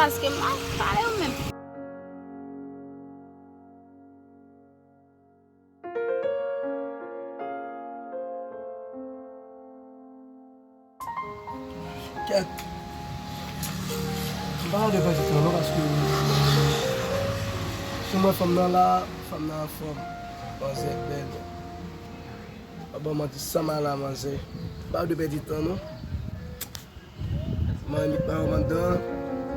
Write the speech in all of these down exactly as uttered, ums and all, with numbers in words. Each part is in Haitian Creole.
Paske m pa yo menm. Kèt. M pa de pèdi tan non, paske si mwen fanm nan la, fanm nan anfòm, manzè bèl. Pa ban manti, sa m a la manzè. M pa de pèdi tan non. Mwen annik pa yo anndan.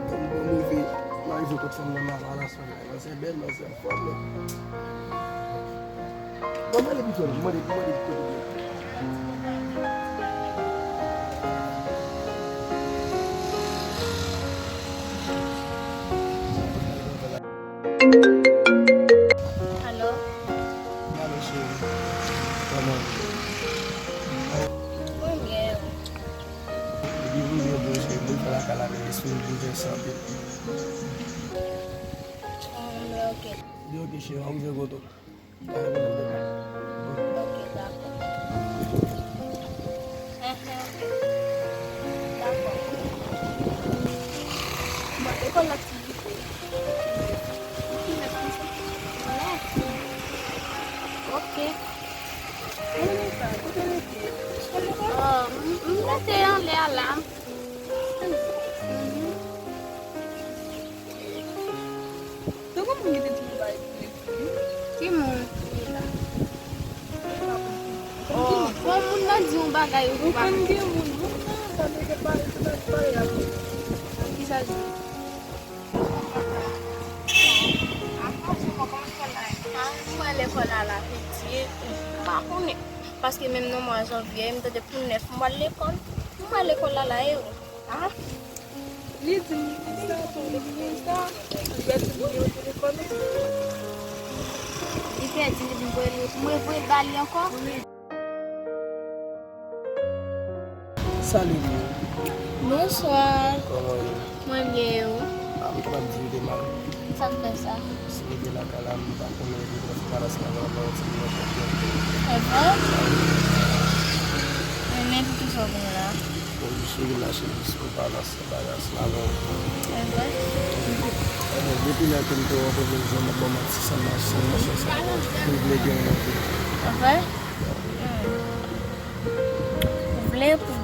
Bon, bon, move. Mwen rive kot fanm nan, mwen ala sou la. Manzè bèl, manzè anfòm. Bon, mwen ale pito, mwen ale, mwen ale kote byen. Alo? Alo, cheri. Kòman w ye? Mwen byen, e ou? Epi m byen tou, cheri. Mwen fè lakay la, men lespri m boulvèse anpil. Mwen oke. Li oke, cheri. An rive kote w. Pa gen pwoblèm, bebe. Oke, dakò. Enhen, oke. Dakò. Bon, lekòl la ti vite. Ou ki mèt konsa? Wè. Oke. Kote w rete? Kote w rete? Lekòl? Oh, m, m rete anlè a la. Mhm. Te gen moun ki te di m bagay pou lekòl, wi. Ki moun? Oh, bon, moun nan di yon bagay ou pa konn. Ou konn gen moun, moun nan, sa nou te pale, te pale, pale avè m. Kisa l di? Ah, m wè lekòl la la piti, m pa konnen. Paske menm nan mwa janvye, m tande pou nèf mwa lekòl. M wè lekòl la la e ou. Ah. Li di m sa, tonton, li di m sa, li pèdi nimewo telefòn ou. Li pèdi, li di m voye li, pou mwen voye l ba li ankò? Salut, Lou. Bonswa. Kòman w ye? Mwen byen, e ou? Ah, m kapab di m te mal. Sa k fè sa? Si m te lakay la, m pa konnen epi pran ti balans la, m ap pran yon ti moman pou m. E vre? Men pou kisa w vin la? Bon, m cheri m la cheri, jis pou m pa lanse bagay ansanm avè w. E vre? Bon, depi lè ke m te wè w, m vin jwenn ou, bon, m ap ti sa m mache, m mache ansanm avè w. M vle gen yon vi. E vre? Hmm. Ou vle pou